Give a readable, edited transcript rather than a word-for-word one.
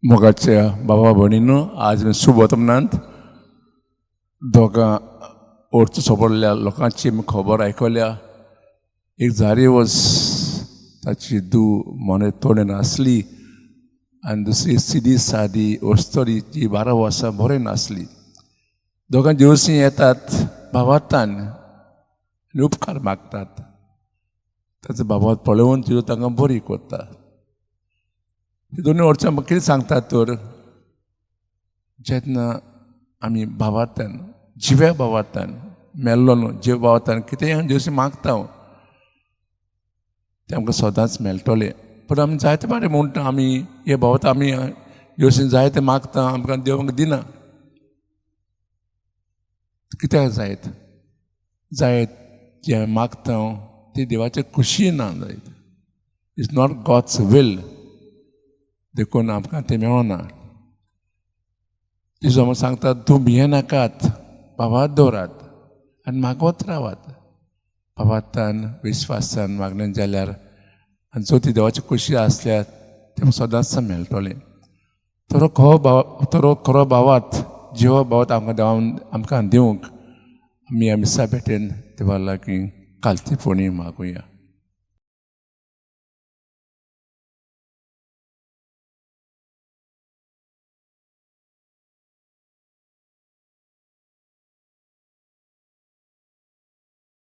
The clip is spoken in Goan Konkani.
मोगाच्या बाबा भयणीनो, आज सुबोतमनांत दोगां अर्थ सोबरल्या लोकांची आमी खबर आयकल्या. एक जारीवस, ताची धूव मोने तोणेन आसली आनी दुसरी सिदी सादी अस्तरी जी 12 वर्सां बरें नासली. दोगां जेरुसीं येतात भावार्थान आनी उपकार मागतात. ताचो भावार्थ पळोवन जेजू तांकां बरी करता. ही दोनूय वर्सां म्हाका कितें सांगतात तर, जेन्ना आमी भावार्थान, जिव्या भावार्थान, मेल्लो न्हू, जिव्या भावार्थान कितेंय जेजूशी मागता हांव, तें आमकां सदांच मेळटलें. पूण आमी जायते फावटी म्हणटा, आमी हे भावार्थ आमी जेजूशी जायते मागता, आमकां देव आमकां दिना कित्याक जायत? जायत जें मागता ती देवाचे खुशी ना जायत, it's not God's will, देखून आमकां तें मेळना. जेजू आमकां सांगता, तूं भियेनाकात, भावार्थ दवरात आनी मागत रावात. भावार्थान विश्वासान मागलें जाल्यार आनी जो ती देवाची खुशी आसल्यार तें सदांच मेळटलें. तर खरो भाव, तर खरो भावार्थ, जिवो भावार्थ आमकां देवान आमकां दिवंक आमी ह्या मिसा भेटेन देवा लागीं कालतीपणी मागुया.